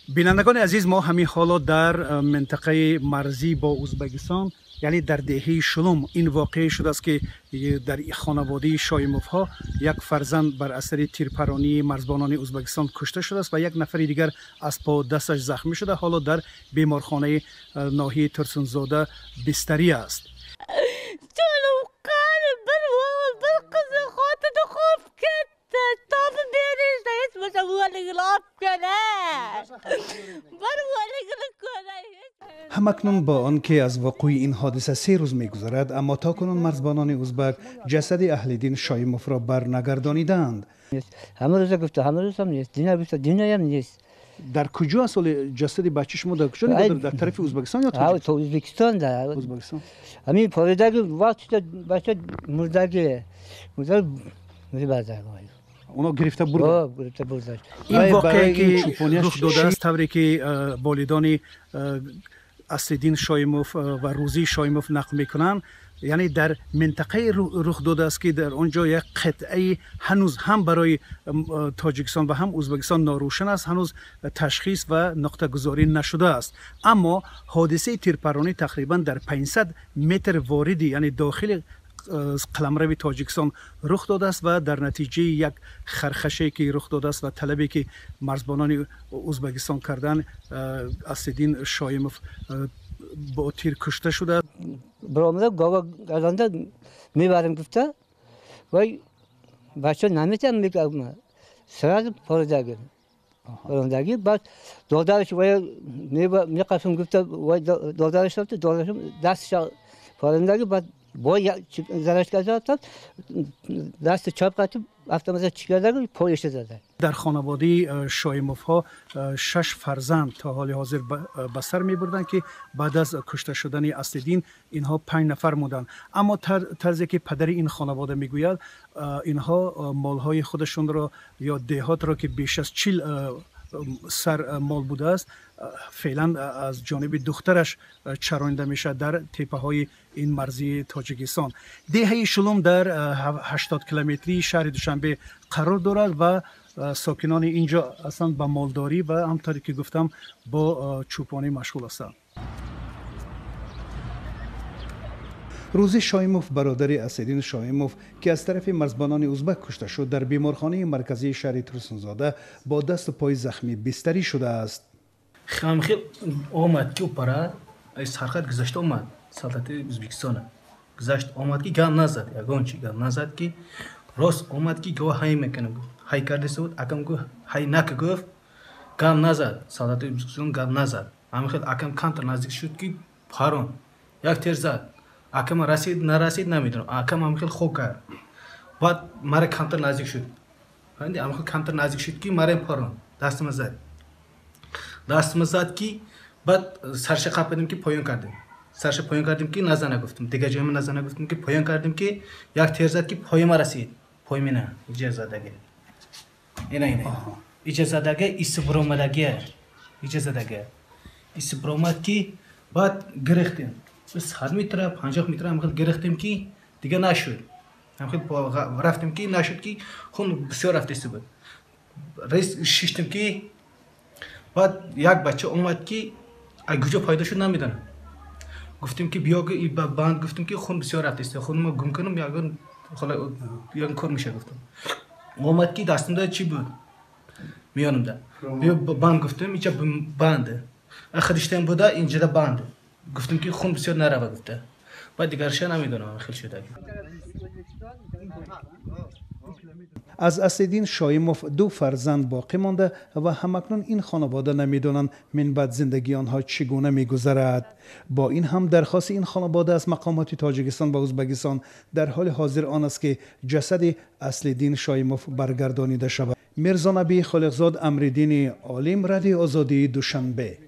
Бинандагони азиз, мо ҳамин ҳоло дар минтақаи марзӣ бо Ӯзбекистон, яъне дар деҳаи Шулум ин воқеа шудааст, ки дар хонаводаи Шоимовҳо як фарзанд бар асари тирпаронии марзбонони Ӯзбекистон кушта шудааст ва як нафари дигар аз по дасташ захмӣ шуда, ҳоло дар беморхонаи ноҳияи Турсунзода бистарӣ аст. Jonim qani, bir o'g'il, bir qizi, xotini qolib ketdi. Topib berishdi, hech bo'lmasa o'ligini olib kelay. Bir o'ligini ko'ray. Ҳамакнун бо он ки аз вуқӯи ин ҳодиса 3 рӯз мегузарад, аммо то кунун марзбонони ӯзбак ҷасади Аҳлиддин Шоимовро барнагардонидаанд. Ҳама рӯза гуфта, ҳама рӯзам нест, дина гуфта, динаям нест. Дар куҷо аст ҳоли ҷасади бачаи шумо? Дар куҷо нигоҳ дорад? Дар тарафи Ӯзбекистон ё Тоҷикистон? То Ӯзбекистон да. Ӯзбекистон. Ҳамин поредаги вақт бача мурдаги, мурдаги мебарад. Оно гирифта бурда? Гирифта бурда. Ин воқеае ки рух додааст, тавре ки волидони Аслиддин Шоимов ва Рӯзии Шоимов нақл мекунанд, яъне дар минтақае рух додааст, ки дар он ҷо як қитъаи ҳанӯз ҳам барои Тоҷикистон ва ҳам Ӯзбекистон норӯшан аст, ҳанӯз ташхис ва нуқтагузорӣ нашудааст. Аммо ҳодисаи тирпаронӣ тақрибан дар 500 метр вориди, яъне дохили қаламрави Тоҷикистон рух додааст ва дар натиҷаи як хархашае ки рух додааст ва талабе ки марзбонони Ӯзбекистон карданд, Аслиддин Шоимов бо тир кушта шудааст. Биромада гова газанда мебарем гуфта, вай бача наметавонам мегӯям, сразу поредаги. Поредаги, баъд додараш вай меқасм гуфта, вай додараш рафта, додараш дастша поредаги, баъд бой зарашка зад, дасти чап қатиб автомата чикардаги пояша зада. Дар хонаводаи Шоимовҳо 6 фарзанд то ҳоли ҳозир ба сар мебурданд, ки баъд аз кушта шудани Аслиддин инҳо 5 нафар монданд. Аммо тарзе ки падари ин хонавода мегӯяд, инҳо молҳои худашонро ё деҳотро, ки беш аз 40 сар мол будааст, феълан аз ҷониби духтараш чаронида мешавад дар теппаҳои ин марзии Тоҷикистон. Деҳаи Шулум дар 80 километрии шаҳри Душанбе қарор дорад ва сокинони ин ҷо аслан ба молдорӣ ва ҳамтаре ки гуфтам бо чӯпонӣ машғул ҳастанд. Рӯзи Шоимов, бародари Аслиддин Шоимов, ки аз тарафи марзбонони ӯзбак кушта шуд, дар беморхонаи марказии шаҳри Турсунзода бо дасту пои захмӣ бистарӣ шудааст. Хамхел омад ки опара сархат гузашта омад, салтати Ӯзбекистона гузашт омад, ки гап назад, ягон чи гап назад, ки рост омад, ки гова ҳай мекунам, ҳай кардеса буд, акам гуфт ҳай нака, гуфт гап назад, салтати Ӯзбекистон гап назад. Ҳамин акам камтар наздик шуд, ки парон як тер зад. Акам расид нарасид намедонам, акам ҳамин хел хок кард. Баъд мара камтар наздик шуд, ҳамин хел камтар наздик шуд, ки мара парон дастама зад, дастама зад, ки баъд сарша қапидем, ки поён кардем, сарша поён кардем, ки назана гуфтем, дигар ҷояма назана гуфтем, ки поён кардем, ки як тер зад, ки поёма расид, пои мена иҷа задаге, ина ина иҷа задаге, иси буромадаге, иҷа задаге, иси буромад, ки баъд гирифтем 100 метра, 50 метра ҳам хел гирифтем, ки дига нашуд, ҳам хел рафтем, ки нашуд, ки хун бисёр рафтеси буд. Рез шиштем, ки баъд як бача омад, ки аз куҷо пайдо шуд намедонам. Гуфтем, ки биё банд, гуфтем, ки хун бисёр рафтеси, хунма гум кунам, ягон ягон кор меша гуфтам. Омад, ки дастимда чӣ буд миёнамда, биё банд гуфтем, инҷа банд хадиштем буда, инҷада банд. Гуфтем, ки хун бисёр нарава гуфта. Баъд дигарша намедонам хел шуда. Аз Аслиддин Шоимов 2 фарзанд боқӣ монда ва ҳамакнун ин хонавода намедонанд минбаъд зиндагии онҳо чӣ гуна мегузарад. Бо ин ҳам дархости ин хонавода аз мақомоти Тоҷикистон ва Ӯзбекистон дар ҳоли ҳозир он аст, ки ҷасади Аслиддин Шоимов баргардонида шавад. Мирзонаби Холиқзод, Амриддини Олим, Радиои Озодии Душанбе.